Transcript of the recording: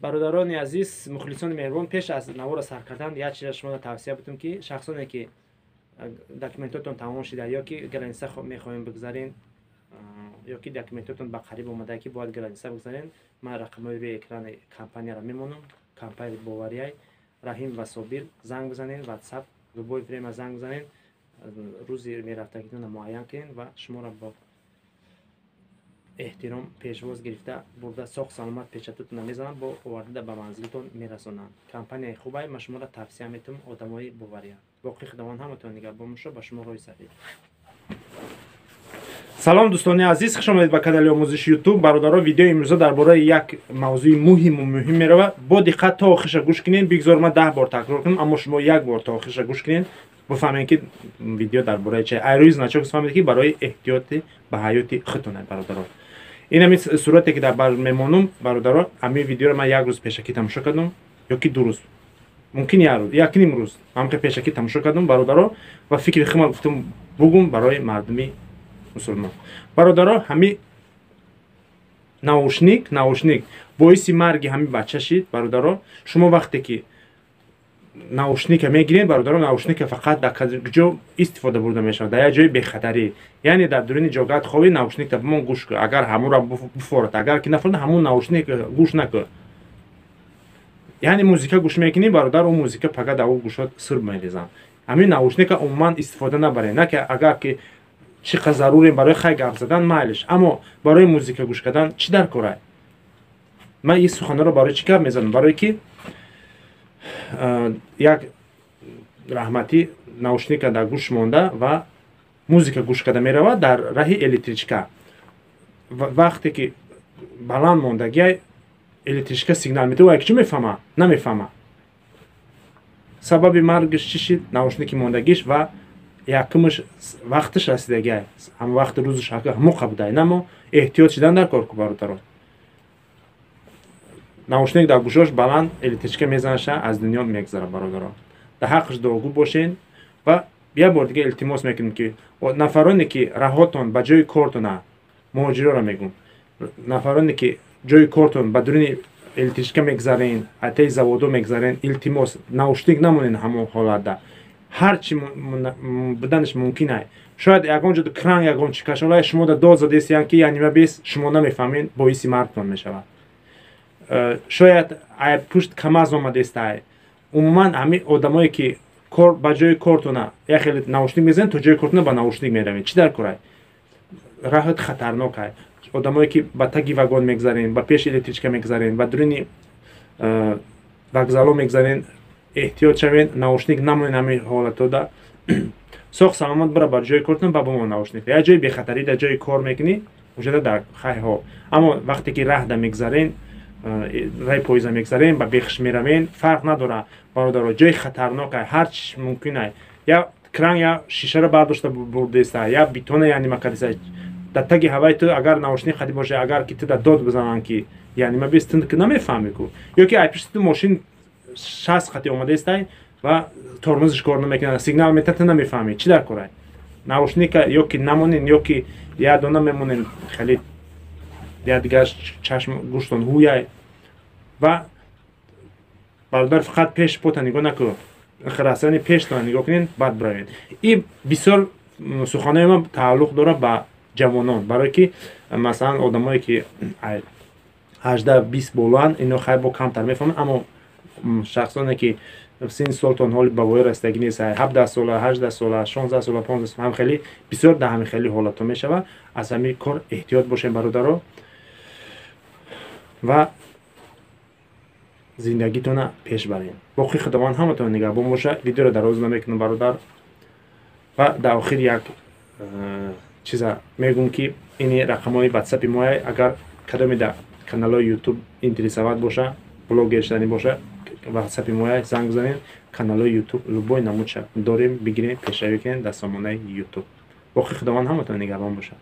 Бародарони азиз, мухлисони меҳрубон, пеш аз навора сар кардан як чиза шуморо тавсия будам, ки шахсоне ки документотон тамом шуда ё ки граница мехоҳем бигзарен, ё ки документотон ба қариб омада, ки бояд граница бигзарен, ман рақамҳои рӯи экрани компанияро мемонам. Компанияи боварияй, Раҳим ва Собир, занг бизанен, WhatsApp, любое время занг бизанен, рӯзи мерафтагитонро муайян кунен ва шуморо бо эҳтиром пешвоз гирифта бурда, соқ саломат печатотона мезананд, бо оварда ба манзилтон мерасонанд. Компанияи хубай, ман шуморо тавсия метавам, одамои бовариянд. Боқӣ Худованд ҳаматон нигаҳбон боша, ба шумо роҳи сафед. Салом, дӯстони азиз, хуш омадед ба канали омӯзиши Ютуб. Бародаро, видеои имрӯза дар бораи як мавзӯи муҳиму муҳим меравад. Бо диққат то охириша гӯш кунед. Бигзор ман 10 бор такрор кунам, аммо шумо як бор то охириша гӯш кунед, бифаҳмед, ки видео дар бораи чи. Айрӯи значок фаҳмед, ки барои эҳтиёти ба ҳаёти худтон, бародаро. Ин ҳамин сурате, ки дар бар мемонум, бародаро. Ҳамин видеоро ман як рӯз пешакӣ тамошо кардам ё ки 2 рӯз, мумкин як рӯз, як ним рӯз ҳамқи пешакӣ тамошо кардам, бародаро, ва фикри худма гуфтам, бугум барои мардуми мусулмон. Бародаро, ҳами наушник боиси марги ҳамин бача шид. Бародаро, шумо вақте ки наушника мегиред, бародаро, наушника фақат дар куҷо истифода бурда мешавад? Дар як ҷои бехатарӣ, яъне дар дуруни ҷогаат хови, наушникта бимон, гӯш кун. Агар ҳамонро буфорад, агар ки нафорад, ҳамон наушник гӯш накун. Яъне музика гӯш мекунӣ, бародар, он музика пага дар ӯ гӯшот сир мерезанд. Ҳамин наушника умуман истифода набаред. На ки агар ки чӣ қадр зарурем барои хай гап задан, майлиш, аммо барои музика гӯш кардан чӣ дар корай? Ман ин суханҳоро барои чӣ гап мезанам? Барое ки як раҳматӣ наушника дар гӯш монда ва музика гӯш карда меравад дар раҳи электричка. Вақте ки баланд мондагиай, электричка сигнал медиҳад, як чӣ мефаҳма? Намефаҳма. Сабаби маргаш чӣ шид? Наушники мондагиш. Ва якумаш вақташ расидагиай, ҳам вақти рӯзаш ҳамоқа будай, намо эҳтиёт шидан дар кор ку, бародарон. Наушник дар гӯшош баланд, электричка мезанаша, аз дунё мегзара. Бародарон, дар ҳаққаш дуогӯ бошен. Ва як бор дига илтимос мекунем, ки нафароне ки раҳотон ба ҷои кортона, муҳоҷироро мегӯм, нафароне ки ҷои кортон ба дуруни электричка мегзарен, атаи заводо мегзарен, илтимос, наушник намонен. Ҳамон ҳолатда ҳар чи буданаш мумкин ай. Шояд ягон ҷо кран, ягон чи кашолай, шумо да дод задестиян, ки янима бес, шумо намефаҳмед, боиси маргтон мешавад. Шояд ай пушт КамАЗ омадестай. Умуман, ҳамин одамое ки кор ба ҷои кортона як хеле наушник мезанед, то ҷои кортона ба наушник меравед, чӣ дар корай? Раҳат хатарнок ай. Одамое ки ба таги вагон мегзарен, ба пеши электричка мегзарен, ба дуруни вокзало мегзарен, эҳтиёт шавед, наушник намонед. Ҳамин ҳолатода соқ саломат бира бар ҷои кортон, ба бомон наушник. Як ҷои бехатарӣ дар ҷои кор мекунӣ, ужада дар хайҳо. Аммо вақте ки раҳда мегзарен, рай поиза мегзарен, ба бехш меравен, фарқ надора, бародаро, ҷои хатарнок ай, ҳар чи мумкин ай. Я кран, я шишаро бардошта бурдеста, я бетона янима кардеста дар таги ҳаваи ту. Агар наушник хади боша, агар ки ту да дод бизананд, ки янима бес, ту намефаҳмӣ ку. Ё ки ай пишти ту мошин 60 хати омадаестай ва тормозиш кор намекунад, сигнал мета, ту намефаҳмӣ, чӣ дар корай? Наушника ё ки намонен, ё ки як дона мемонен, хеле як дигар чашм гӯштон ҳуяй. Ва бародар, фақат пеш пота нигоҳ накун, расани пештона нигоҳ кунед, баъд биравед. И бисёр суханои ман тааллуқ дорад ба ҷавонон, барое ки масалан одамое ки 18-20 болоанд, ино хайр, бо камтар мефаҳманд, аммо шахсоне ки синни солтон ҳоли ба воя расидагӣ нест, 17 сола, 18 сола, 16 сола, 15 сола, ҳам хеле бисёр дар ҳамин хеле ҳолатҳо мешавад. Аз ҳамин кор эҳтиёт бошем, бародаро, ва зиндагитона пеш барем. Боқӣ Худованд ҳаматон нигаҳбон боша. Видеоро дароз намекунам, бародар. Ва дар охир як чиза мегӯм, ки ини рақамҳои ватсапи моя. Агар кадоме дар каналҳои Ютуб интересовать боша, блогер шудани боша, ватсапи моя, занг бизанед. Каналҳои Ютуб любой намудша дорем, бигирем, пешравӣ кунем дар сомонаи Ютуб. Боқӣ Худованд ҳаматон нигаҳбон бошад.